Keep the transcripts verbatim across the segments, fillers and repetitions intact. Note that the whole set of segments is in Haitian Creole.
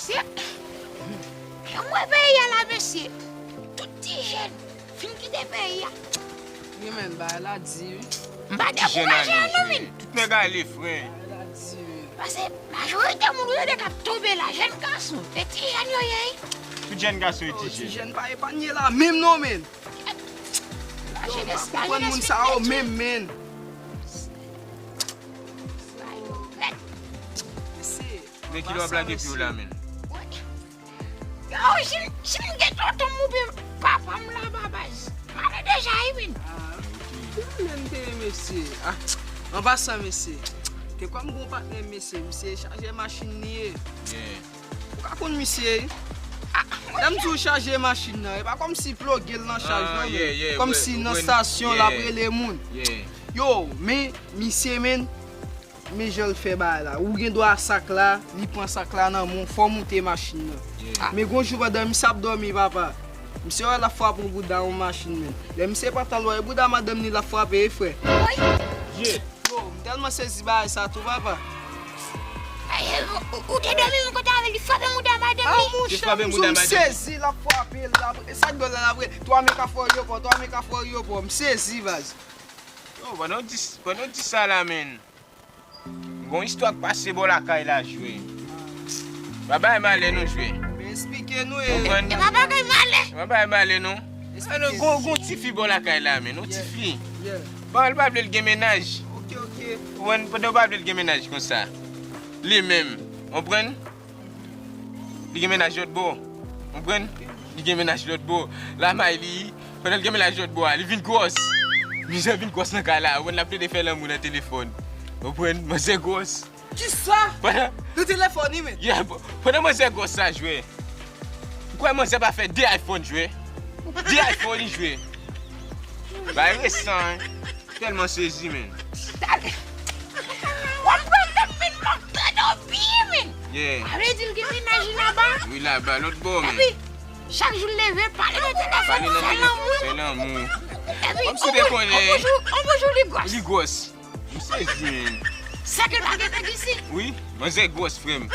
Mesye, jan m wè peyi a la, mesye, tout ti jèn fin kite peyi a. Wi, men, bagay la di, wi. M pa dekouraje a non, men. Tout nèg ale, frè. Bagay la di, wi. Paske majorite moun ou tande k ap tonbe la, jèn gason, se ti jèn yo ye, wi. Tout jèn gason e ti jèn. Ti jèn pa epanye la, menm non, men. Yo, m pa konprann moun sa yo menm, men. Men ki lè w ap lage pye w la, men? Yo, si m, si m gen tonton m oubyen papa m la, baz, m ale deja, wi, men. Ah, ok. Ki lè m te ye, mesye? Ah, an pasan, mesye, te kwè m gon patnè, mesye, misye chaje machin li ye. Ou ka konn misye, wi. Lè m di w chaje machin nan, e pa kòmsi ploge l nan chaj, non, men kòmsi nan stasyon l ap rele moun. Yo, men misye, men, men jan l fè bagay la. Ou gen dwa sak la, li pran sak la nan men w, fò w moute machin nan. Men gon jou pandan misye ap dòmi, papa, misye wè l ap frape yon bouda yon machin, men. Lè misye pantan l wè, e bouda madanm li l ap frape, wi, frè. Yo, m tèlman sezi bagay sa tou, papa. Ay, ou, ou, ou te dòmi menm kote avè l, li frape mouda madanm li. Ah, monchè, m di w, m sezi, l ap frape, l ap, sa k dwòl la, l ap rele, twa men ka fè w yo pò, twa men ka fè w yo pò, m sezi, baz. Yo, pandan w di, pandan w di sa la, men, gon istwa k pase bò lakay la, jwe. Pa bay malè non, jwe. Men eksplike nou, e. Konprann? E pa bagay malè. Pa bay malè non. Gon, gon tifi bò lakay la, men, yon tifi. Bon, li pa vle l gen mennaj. Ok, ok. Ou konprann, pandan w pa vle l gen mennaj konsa, li menm, konprann, li gen mennaj lòt bò. Konprann? Li gen mennaj lòt bò. Lamay li, pandan l gen mennaj lòt bò a, li vin gwòs. Mizè vin gwòs nan kay la. Ou konprann, l ap plede fè lanmou nan telefòn. Ou konprann? Manzè gwòs. Kisa? Pandan nan telefòn, wi, men. Yeah, p-, pandan manzè gwòs sa, jwe. Ou kwè manzè pa fè de iPhone, jwe? De iPhone, li jwe. Bay resan, hein. Tèlman sezi, men. Dale. W ap pran tan, men, m ap tande w byen, men. Yeah. Sa vle di l gen mennaj li laba? Wi, laba, lòt bò, men. Epi, chak jou l leve, pale nan telefòn, fè lanmou. Fè lanmou. Epi, on bon jou, on bon jou, li gwòs. Li gwòs. M sezi, men. Sèke l pa gen nèg isi. Wi, manzè gwòs, frè m.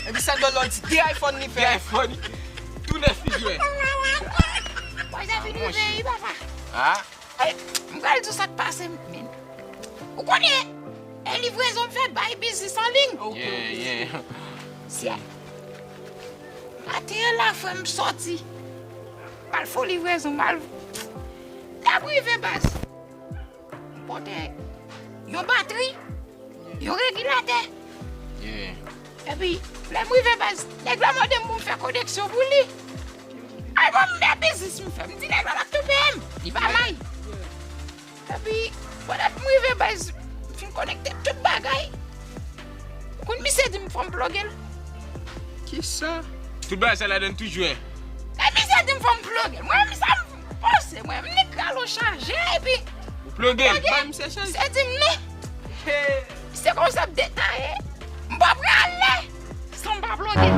Epi sa dòl lòt di de iPhone li fè. De iPhone. Tou nèf li jwe. Manzè fin rive, wi, papa. Ah. Ay, m pral di w sa k pase, men. Ou konnen, e livrezon m fè bay biznis an liy. Yeah, yeah. Sye. Maten an la, frè m sòti. M al fè livrezon, m al. Lè m rive baz. M pote yon batri, yon regilatè. Yeah. Epi, lè m rive baz, nèg la mande m pou m fè koneksyon pou li. Ay, bon, m gen biznis m fè. M di nèg la l ap tou peye m. Li pa may. Epi, pandan m rive baz, m fin konekte tout bagay. Ou konn misye di m fò m ploge l. Kisa? Tout bagay sa ladann toujou, hein? E misye di m fò m ploge l. Mwen menm sa m panse, mwen, m nik rale w chaje, epi ou ploge l? Bay misye chans. Misye di m non. Misye kòmanse ap detaye. M pa prale san m pa ploge l.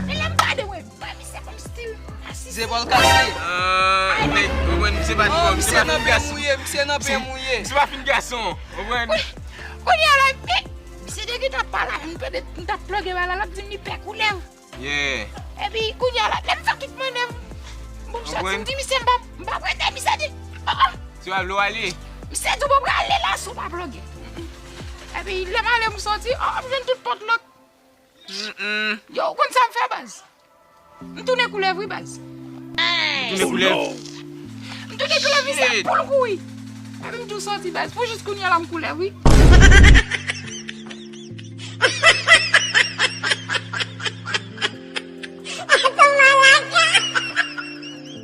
Men lè m gade, mwen, bay misye kòm stil asise. Zepòl kase. Ah, nèg, ou konprann, misye pa t bon, misye pa fin gason. Misye nan pen mouye, misye nan pen mouye. Misye pa fin gason, ou konprann? Kounye a la, men, misye te gentan ap pale avè m, m tande m t ap ploge bagay la, l ap di m li pè koulèv. Yeah. Epi, kounye a la, lè m fè tout mannèv, bon, m sòti, m di misye m pa, m pa prete, misye di, oh, oh. Si w ap vle w ale. Misye di w pa prale la san w pa ploge. Epi, lè m ale, m sòti, oh, m jwenn tout pòt lòk. Mm-mm. Yo, ou konn sa m fè, baz? M tounen koulèv, wi, baz. Tounen koulèv? M tounen koulèv, misye ap pou l kouri. Epi m tou sòti, baz. Pou jis kounye a la, m koulèv, wi.